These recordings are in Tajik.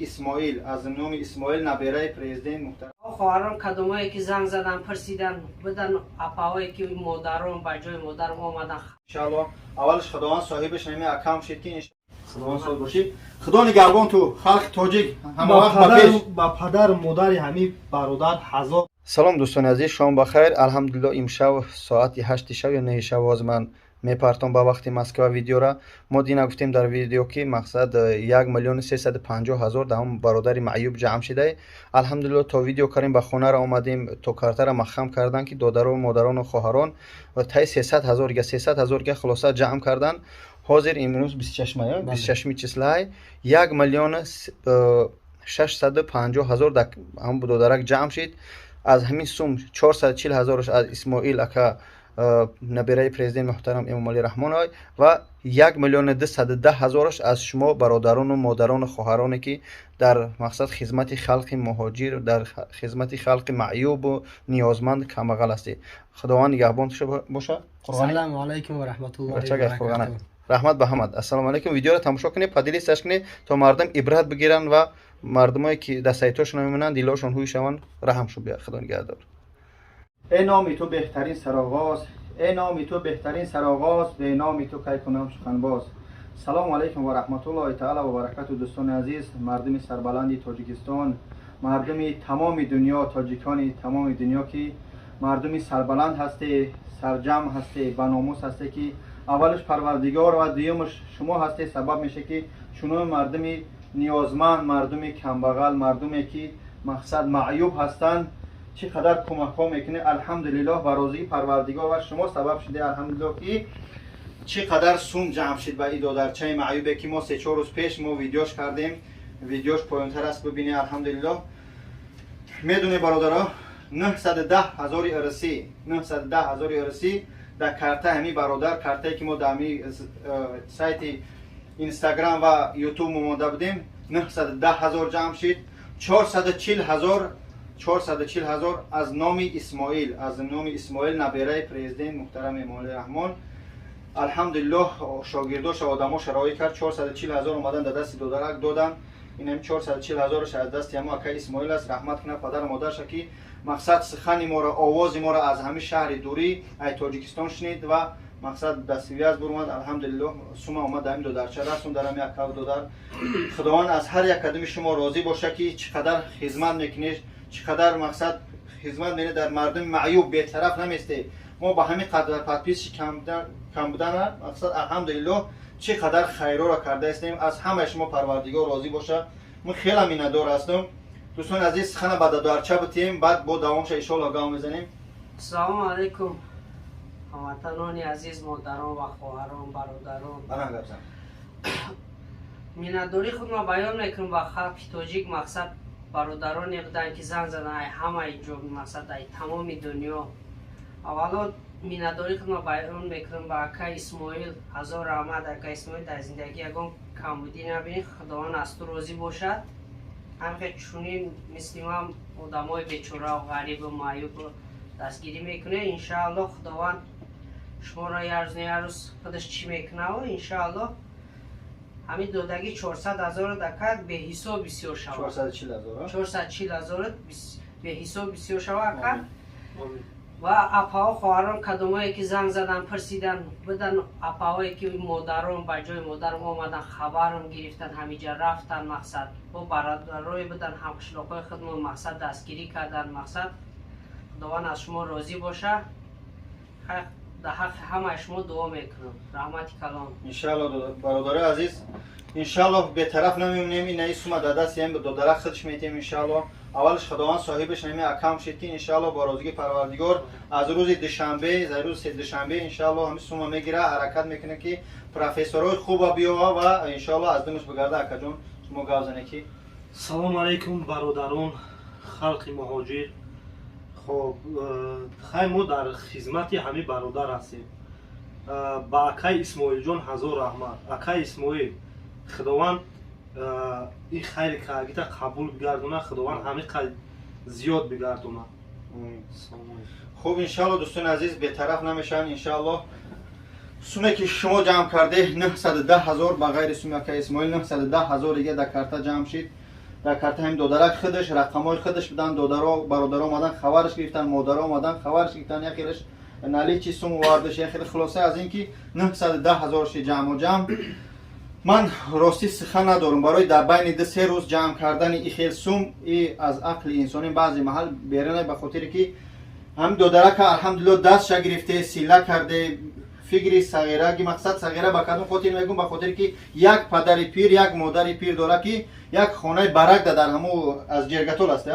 Исмоил, аз номи Исмоил, набераи президент муҳтарам. Хоҳарон, кадомое ки занг задан, пурсидан будан, апаҳое ки модарон ба ҷои модар омадан. Иншаалло, аввалаш Худованд соҳибаш нами акам шид, ки Худованд соҳиб бошӣ. Худо нигаҳбон ту, халқи тоҷик ҳамавақт ба пеш. Ба падару модари ҳамин бародар ҳазор Салом, дӯстони азиз, шом бахайр. Алҳамдулилло, имшаб соати 8-и шаб ё 9-и шаб боз ман мепартом ба вақти Москва видеора. Мо дина гуфтем дар видео, ки мақсад 1 350 000 дар ҳам бародари маъюб ҷамъ шидай. Алҳамдулилло, то видео кардем, ба хонара омадем, то картара махам кардан, ки додару модарону хоҳарон таи 300 000 га, 300 000 га хулоса ҷамъ кардан. Ҳозир имрӯз 26-мая, 26-ми числай, 1 650 000 дар ҳам додарак ҷамъ шид. Аз ҳамин сум 440 ҳазораш аз Исмоил ака, набераи президент муҳтарам Эмомалӣ Раҳмонов, ва 1 210 000-аш аз шумо, бародарону модарону хоҳароне, ки дар мақсад хизмати халқи муҳоҷир, дар хизмати халқи маъюбу ниёзманд, камбағал ҳастед. Худованд нигаҳбон боша. Салому алайкум ва раҳматуллоҳи. Раҳмат ба ҳамат. Ассалому алайкум. Видеоро тамошо кунед, поделиться кунед, то мардум ибрат бигиранд ва мардумое ки дар сайтҳошон мемонанд, дилҳошон ҳуй шаванд, раҳм шу бия. Худо нигаҳдор. Э номи ту беҳтарин сароғоз, э номи ту беҳтарин сароғоз, бе номи ту кай кунам суханбоз. Салому алайкум ва раҳматуллоҳи таала ва баракату. Дӯстони азиз, мардуми сарбаланди Тоҷикистон, мардуми тамоми дунё, тоҷикони тамоми дунё, ки мардуми сарбаланд ҳасте, сарҷамъ ҳасте, баномус ҳасте, ки аввалаш Парвардигор ва дуюмаш шумо ҳасте, сабаб меша, ки чунон мардуми ниёзманд, мардуми камбағал, мардуме ки мақсад маъюб ҳастанд, чӣ қадар кӯмакҳо мекунед. Алҳамдулиллоҳ, ба розии Парвардигор ва шумо сабаб шуде, алҳамдулиллоҳ, ки чӣ қадар сум ҷамъ шид ба и додарчаи маъюбе, ки мо 3-4 рӯз пеш мо видеош кардем. Видеош поёнтар аст, бибинед. Алҳамдулиллоҳ, медонед, бародаро, 910 ҳазори рсӣ, 910 ҳазори рсӣ дар карта ҳами бародар, картае ки мо дар ҳами сайти Инстаграм ва Ютуб монда будем, 910 ҳазор ҷамъ шид. 440 ҳазор, 440 ҳазор аз номи Исмоил, аз номи Исмоил, набераи президент муҳтарам Эмомалӣ Раҳмон. Алҳамдулиллоҳ, шогирдоша, одамо шароӣ кард, 440 ҳазор омадан дар дасти додарак додан. Инам 440 ҳазораш аз дасти ҳамо акаи Исмоил аст. Раҳмат кунад падару модарша, ки мақсад сухани моро, овози моро аз ҳамин шаҳри дурӣ, ай Тоҷикистон шунид ва мақсад дастивяз бурмад. Алҳамдулиллоҳ, сума омад дар ҳамин додарча расон, дар ҳамин акав додар. Худованд аз ҳар як кадоми шумо розӣ боша, ки чӣ қадар хизмат мекунед, чӣ қадар мақсад хизмат менед дар мардуми маъюб, бетараф наместе. Мо ба ҳамин қадар подписчик кам будана, мақсад, алҳамдулиллоҳ, чӣ қадар хайроро карда истем. Аз ҳамаи шумо Парвардигор розӣ боша. Мо хеле миннатдор ҳастам. Дӯстони азиз, сухана ба додарча битем, баъд бо давомша иншоалло гап мезанем. Ассалому алайкум, ҳамватанони азиз, модарон ва хоҳарон, бародарон. Баланд гап зан. Миннатдории худро баён мекунам ба халқи тоҷик. Мақсад, бародароне буданд, ки занг задан ай ҳамаи ҷо, мақсад, ай тамоми дунё. Аввало миннатдории худро баён мекунам ба акаи Исмоил. Ҳазор раҳмат, ака Исмоил, дар зиндагӣ ягон камбудӣ набинӣ, Худованд аз ту розӣ бошад. Ҳамхе чунин мисли ман одамои бечорау ғарибу маъюбу дастгирӣ мекунед. Иншааллоҳ, Худованд шуморо як рӯз не як рӯз худаш чӣ мекунаву иншааллоҳ ҳамин додагӣ 400 ҳазорро дака беҳисоб бисёр шавад. 440 ҳазор. 440 ҳазорро беҳисоб бисёр шавад, ака. Ва апаҳо, хоҳарон, кадомое ки занг задан, пурсидан будан, апаҳое ки модарон ба ҷои модарам омадан, хабарам гирифтан, ҳамиҷа рафтан, мақсад, бо бародарое будан, ҳамқишлоқҳои худмон, мақсад, дастгирӣ кардан. Мақсад, Худованд аз шумо розӣ боша. Дар ҳаққи ҳамаи шумо дуо мекунам. Раҳмати калон. Иншаалло, бародарои азиз, иншаалло, бетараф намемонем. Инаи сума дар дасти ҳам додарак худш метем, иншаалло. Аввалаш Худованд соҳибаш нами акам шид, ки иншаалло бо розигии Парвардигор аз рӯзи душанбе, аз рӯзи душанбе, иншаалло, ҳамин сума мегира, ҳаракат мекунад, ки профессорҳои хуба биёва ва иншаалло аз думаш бигарда. Акаҷон, шумо гап зане ки. Салому алайкум, бародарон, халқи муҳоҷир. Хоб, хай, мо дар хизмати ҳамин бародар ҳастем. Ба акаи Исмоилҷон ҳазор раҳмат. Акаи Исмоил, Худованд ин хайри кардагита қабул бигардона, Худованд ҳамин қадр зиёд бигардона. Хуб, иншаалло, дӯстони азиз, бетараф намешаванд. Иншаалло, суме ки шумо ҷамъ карде, 910 ҳазор, ба ғайри суми акаи Исмоил, 910 ҳазор дига дар карта ҷамъ шид. Дар карта ҳамин додарак худаш рақамҳои худаш будан. Додаро, бародаро омадан, хабараш гирифтан, модаро омадан, хабараш гирифтан. Як хелаш наличный сум овардаш, як хеле. Хулоса, аз ин ки 910 000 ши ҷамъу ҷамъ. Ман ростӣ сухан надорам барои дар байни 2-3 рӯз ҷамъ кардани и хел сум. И аз ақли инсонӣ баъзе маҳал берана, ба хотире ки ҳамин додарака, алҳамдулилло, дастша гирифте, сила карде. Фикри сағираги, мақсад сағира ба кадом хотир мегӯм? Ба хотире ки як падари пир, як модари пир дора, ки як хонаи барак да дар ҳаму аз Ҷергатол аст,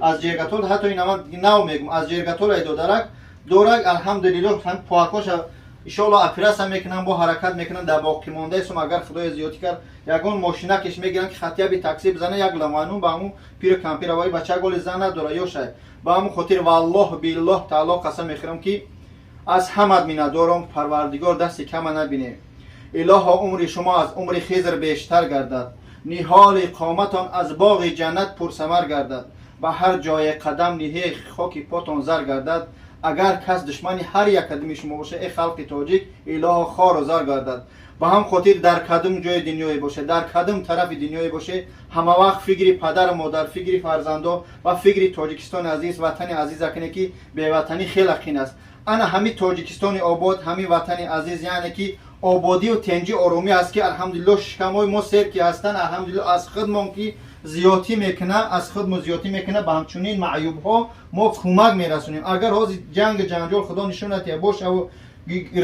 аз Ҷергатол. Ҳатто ина ман нав мегӯм, аз Ҷергатол ай додарак дорак. Алҳамдулилло, ҳам поакоша иншоалло операция мекунам, бо ҳаракат мекунам. Дар боқимондаи сум, агар Худоя зиёдӣ кард, ягон мошинакеш мегирам, ки хатияби такси бизана, як ламанун ба ҳамун пиру кампира. Ваи бача голи зан надора, ёшай. Ба ҳамун хотир, валлоҳ, биллоҳ, таалло қасам мехӯрам, ки аз ҳамат миннатдорам. Парвардигор дасти кама набине. Илоҳо, умри шумо аз умри Хизр бештар гардад, ниҳоли қоматон аз боғи ҷаннат пурсамар гардад, ба ҳар ҷое қадам ниҳе, хоки потон зар гардад. Агар кас душмани ҳар як қадами шумо боша, э халқи тоҷик, илоҳо, хору зар гардад. Ба ҳам хотир, дар кадом ҷои дунёе боше, дар кадом тарафи дунёе боше, ҳама вақт фикри падару модар, фикри фарзандо ва фикри Тоҷикистони азиз, ватани азиза куне, ки беватанӣ хеле қин аст. Ана ҳами Тоҷикистони обод, ҳами ватани азиз, яъне ки ободию тенҷи, оромӣ аст, ки алҳамдулилло, шикамҳои мо сер ки ҳастанд, алҳамдулилло, аз худмон ки зиёдтӣ мекуна, аз худмо зиёдтӣ мекуна, ба ҳамчунин маъюбҳо мо кӯмак мерасонем. Агар ҳозир ҷангу ҷанҷол, Худо нишонат бошаву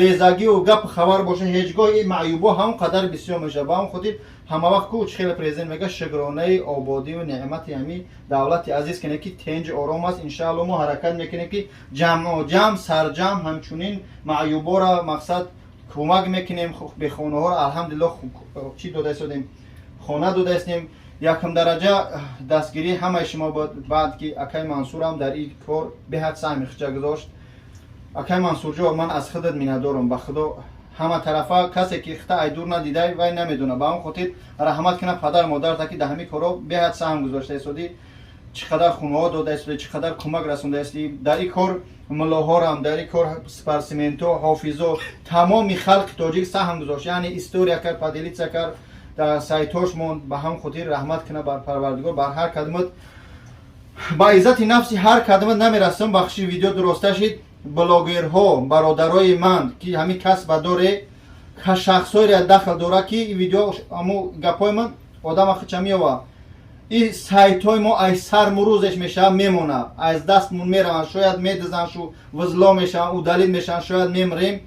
резагию гапу хабар боша, ҳеҷ гоҳ ин маъюбҳо ҳамон қадар бисёр мешавад. Ба ҳамон хотир, ҳама вақт ку чӣ хеле президент мега, шукронаи ободию неъмати ҳами давлати азиз кунем, ки тенҷ, ором аст. Иншаалло, мо ҳаракат мекунем, ки ҷамъу ҷамъ, сарҷамъ ҳамчунин маъюборо, мақсад, кӯмак мекунем. Бехонаҳоро, алҳамдулилло, чӣ дода истодем, хона дода истем. Якум дараҷа дастгирии ҳамаи шумо буд. Баъд ки акай Мансурам дар ин кор беҳад саҳми худша гузошт. Акай Мансурҷо, ман аз худат миннатдорам, ба Худо. Ҳама тарафа касе ки хита айдур надидай, вай намедона. Ба ҳамон хотир, раҳмат кунам падар модарта, ки дар ҳамин корҳо беҳад саҳм гузошта истодӣ. Чӣ қадар хонаҳо дода истодӣ, чӣ қадар кӯмак расонда истодӣ. Дар ин кор муллоҳорам, дар ин кор спортсменто, ҳофизо, тамоми халқи тоҷик саҳм гузошт, яъне история кард, поделиться кард, дар сайтош монд. Ба ҳамон хотир, раҳмат кунам бар Парвардигор бар ҳар кадомат. Ба иззати нафси ҳар кадомат намерасам, бахши, видео дуроста шид. Блогерҳо, бародарои ман, ки ҳамин касба доре, шахсҳоеро дахл дора, ки видео, аму гапҳои ман одама хича меова. И сайтҳои мо аз сар мурӯзеш мешавад, мемона, аз дастмон мераванд, шояд медизанд, шу взлом мешаванд, удалить мешаванд, шояд мемрем.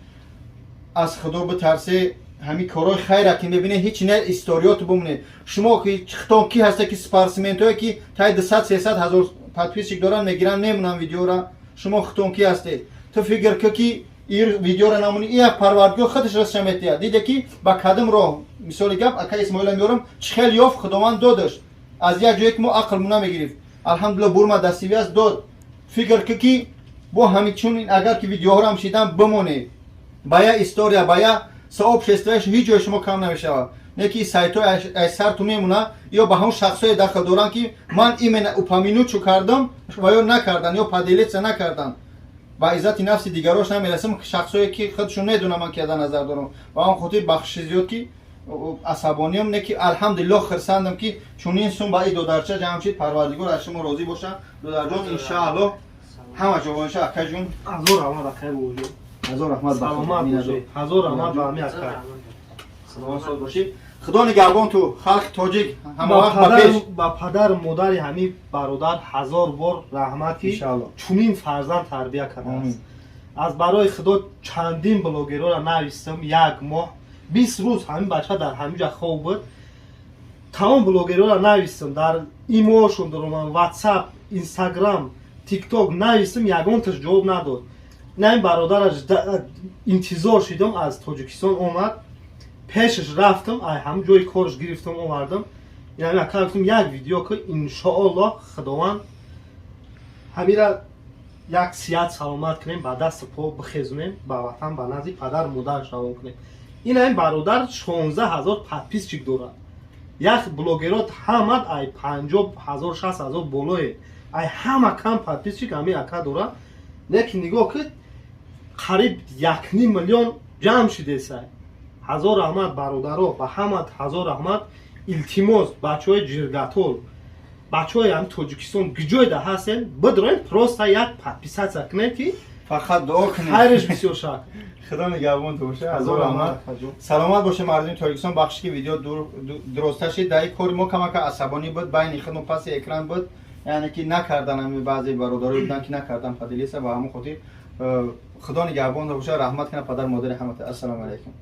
Аз Худо битарсе. Ҳамин корҳои хайра ки мебинед, ҳеч не историёту бумонед. Шумо ки хитон ки ҳасте, ки спортсментое ки таи 200-300 ҳазор подписчик доранд, мегиранд, мемонанд видеора. Шумо хитон ки ҳастед? Ту фикр ки ки ир видеора намуни, и як Парвардигор худаш растша метиҳад. Диде ки ба кадом роҳ, мисоли гап, ака Исмоила меорам, чӣ хел ёфт, Худованд додаш аз як ҷое ки мо ақлмон намегирифт. Алҳамдулилла, бурма дастиви аст, дод. Фикр ки ки бо ҳамин чун агар ки видеоҳоро ҳам шидан бимонед, ба я история, ба я сообществояш, ҳеҷ ҷои шумо кам намешавад. Не ки сайтҳои аз сарту мемона ё ба ҳамон шахсое дахл доранд, ки ман именно упомянуть кардам ва ё накардан, ё поделиться накардан. Ба иззати нафси дигарош намерасам, шахсое ки худшон медонам ман ки дар назар дорам. Ба он хотир, бахшиши зиёд, ки асабониям. Не ки, алҳамдулиллоҳ, хирсандам, ки чунин сум ба и додарча ҷамъ шид. Парвардигор аз шумо розӣ боша, додарҷон. Иншааллоҳ, ҳама ҷо боша, акаҷон. Ҳазор раҳмат, акай Бобоҷон. Ҳазор раҳмат. Саломат бошӣ, ҳазор раҳмат ба ҳами ака. Саломат соз бошӣ. Худо нигаҳбон ту, халқи тоҷик ҳама вақт ба пеш. Ба падару модари ҳамин бародар ҳазор бор раҳмат, ки Иншааллоҳ. чунин фарзанд тарбия кардааст. Аз барои Худо, чандин блогерора навистам. Як моҳ, 20 рӯз ҳамин бача дар ҳамин ҷа хоб буд. Тамом блогерора навистам, дар имошон даромам, Ватсап, Инстаграм, Тикток навистам, ягонташ ҷавоб надод. На ин бародараш интизор шидам, аз Тоҷикистон омад, пешаш рафтам, ай ҳамун ҷои корш гирифтам, овардам. Яъне ака, гуфтам, як видео ки иншоаллоҳ, Худованд ҳамира як сиҳат саломат кунем, ба дасту по бихезонем, ба ватан, ба назди падару модараш равон кунем. Ин ҳамин бародар 16 000 подписчик дорад. Як блогерот ҳамад ай 50 000, 60 000 болое, ай ҳама кам подписчик ҳамин ака дорад. Лекин нигоҳ кун, қариб 1,5 миллион ҷамъ шидесай. Ҳазор раҳмат, бародаро, ба ҳамат ҳазор раҳмат. Илтимос, бачаҳои Ҷиргатол. Бачаҳои ҳами Тоҷикистон, гиҷойда ҳастен, бидроен, просто як подписаться кунед, ки фақат дуо кунед, хайриш бисёр шавад. Худо нигаҳбон боша, ҳазор раҳмат, саломат боше. Мардуми Тоҷикистон, бахши ки видео дуростар шид. Дар ин кори мо камака асабонӣ буд, байни худмо паси экран буд, яъне ки накардан, ҳами баъзе бародарое буданд, ки накардан поделиться. Ба ҳамон хотир худо нигаҳбон боша, раҳмат кунад падар модари ҳамата. Ассалому алайкум.